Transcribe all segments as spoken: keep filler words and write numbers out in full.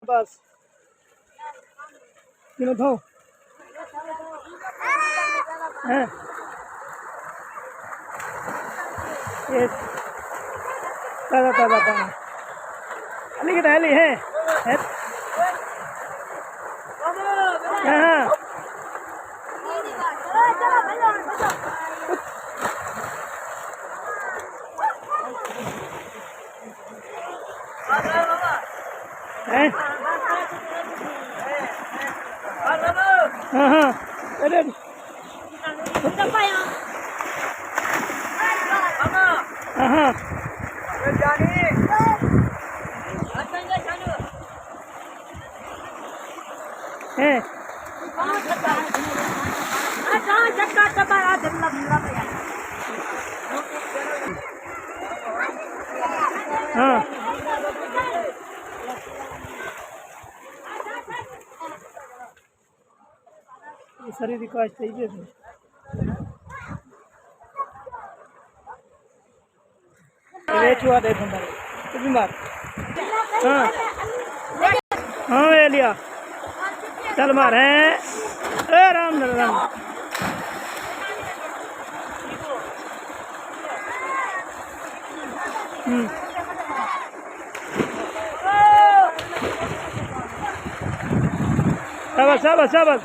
بس۔ کلو دھو۔ ہیں؟ اے تازہ تازہ پاݨی۔ علی کتھے علی ہے؟ ہیں؟ ہاں، ہاں۔ ہیں؟ ہاں، ہاں۔ ارے۔ ہاں، ہاں۔ ہیں۔ ہاں۔ اے سری دی کاشت تھئی پئی ہے۔ اے چوہا ݙیکھ بندہ۔ اے بھی مار۔ ہاں۔ ہاں، اے لیا۔ چل مار، ہیں۔ اے رام نال، رام نال۔ ہوں۔ شاباش، شاباش، شاباش۔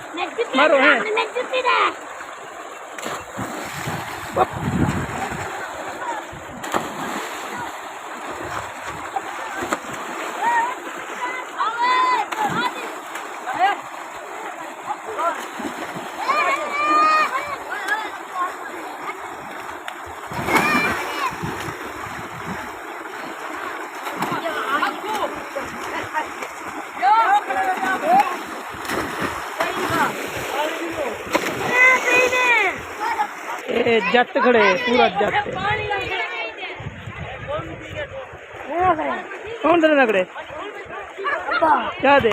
مارو، ہیں۔ اے جٹ کھڑے، پورا جٹ۔ کون تیرے نکڑے؟ کیا دے؟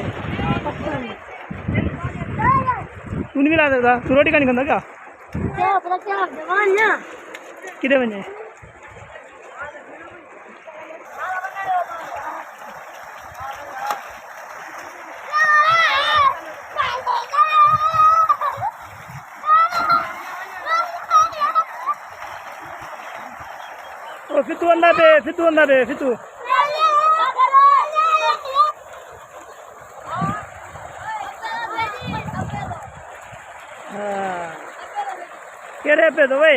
توں نہیں ملا سکدا؟ توں روٹی کھانی کھاندا کیا؟ کیا پتہ کیا جوان نا۔ کدے ونڄے؟ او فتو اندر پے، فتو اندر پے، فتو۔ ہاں۔ کیڑھے پے تو وے؟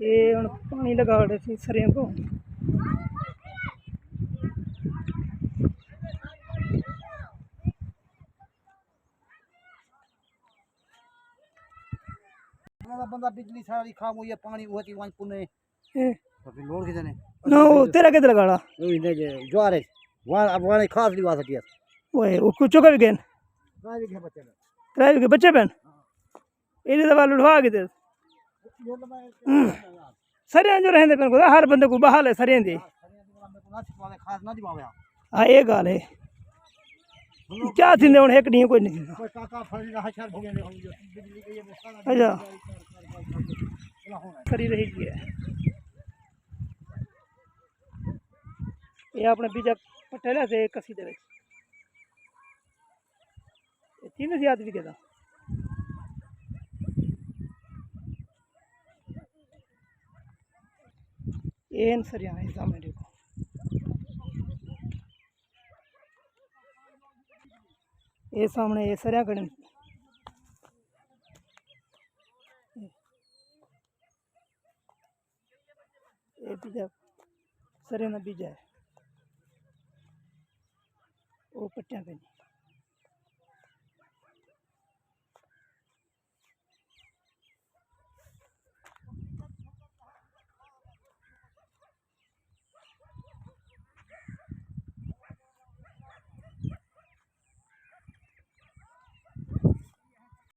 اے ہݨ پاݨی لڳا ویسی سریاں کوں۔ بندہ، بندہ بجلی ساری خاموش ہے، پاݨی اوہ چی ونڄ پنے۔ اے۔ تو پھر لوڑ کتنے؟ نہ، وہ تیرا کدھر لگاڑا؟ وہ نہیں جے، جوار ہے۔ وہاں، اب وہاں خاص نہیں واسطے۔ وہ ہے، وہ کچھ چکا بھی گئے؟ ترائے ویگھے بچے پن۔ ترائے ویگھے بچے پن؟ اے دے والو لڑوا کے دے۔ ہوں۔ سریاں جو رہندے پن کو، ہر بندے کو بحال ہے سریاں دی۔ ہاں، اے ڳالھ ہے۔ کیا تھیندے ہݨ، ہک ݙینہہ کوئی نہیں تھیندا۔ اچھا۔ کری رہی ڳئی ہے۔ اے اپݨے بیجا پٹے لے تے کسی دے وچ۔ اے تین زیاد بھی کہدا۔ اے ہن سریاں، اے سامݨے ݙیکھو۔ اے سامݨے اے سریاں کھڑن۔ اے بیجا، سریاں دا بیجا ہے۔ او پٹیاں پئن۔